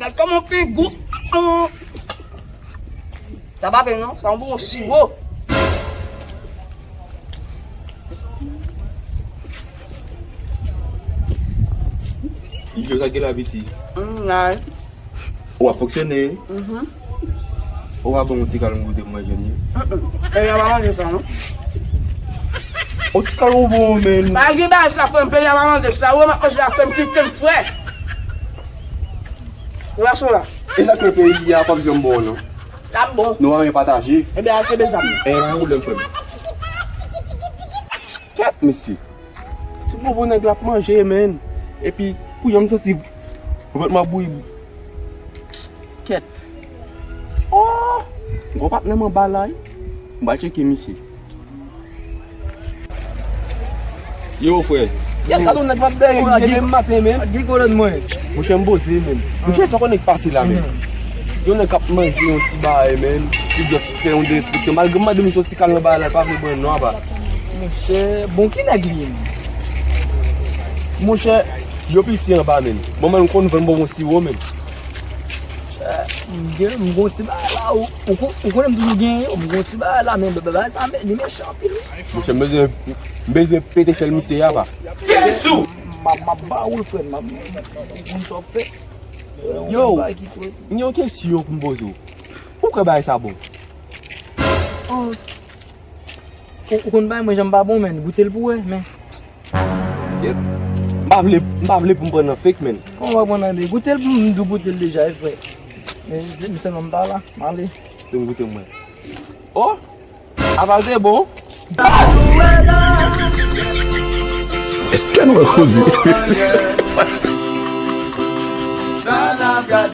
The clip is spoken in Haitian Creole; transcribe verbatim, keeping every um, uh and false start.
Gad kòman pen gou. Sa pa pen non, sa yon bon siwo. Yo, sa gen la piti? Mm, nice. Ou ap fonksyone? Mhm. Ou pa ban yon ti kal m goute pou mwen jwenn li? Mm-mm. E yo pa manje sa non. O ti kal ou bon men. Pa gen bagay sa frè m, peyi a pa manje sa. Ou manje la frè m kite m frè. Ou la sou la. E sa ke peyi a p ap janm bon non. L ap bon. Nou pa renmen pataje. Ebyen al kenbe zam. E pa yon pwoblèm frè m. Kèt mesye. Ti bobo nèg la ap manje men. Epi pou yon m santi vant m ap bouyi. Kèt. Oh! Gwo patnè m anba la wi. M va tcheke misye. Yo frè. Kèt, gade yon nèg m ap dèyè li demen maten men. Gen kolòn mwen. Monchè m poze men. Monchè sa konnen k pase la men. Yon nèg k ap manje yon ti bagay men. Li just fè yon derespekte. Malgre m mande misye yon ti kal nan bagay la, li pa vle pran non apa. Monchè, bon ki nèg li ye? Monchè, yo piti anba men. Manman l konn vann bon bon siwo men. M gen, m gon ti bagay la, ou, ou kon- ou konnen m toujou gen yo, m gon ti bagay la, men bagay sa, men li mechan anpil wi. Monchè, m bezwen, m bezwen pete chèl misye apa. M ap, m ap ba ou l frè m, m ap, ou konn sa w ap fè. Yo, m gen yon kesyon pou m poze w. Ou kwè bagay sa bon? Ou, ou konn bagay mwen jan m pa bon men, goute l pou wè, men. Kèt. M pa vle, m pa vle pou m pran nan fake men. Kòman w ap pran nan de? Goute l pou m di w goute l deja, e frè. Men se m sèlman m pa la, m ale. Pou m goute mwen. Oh! Aval te bon. Èske nou wè koze?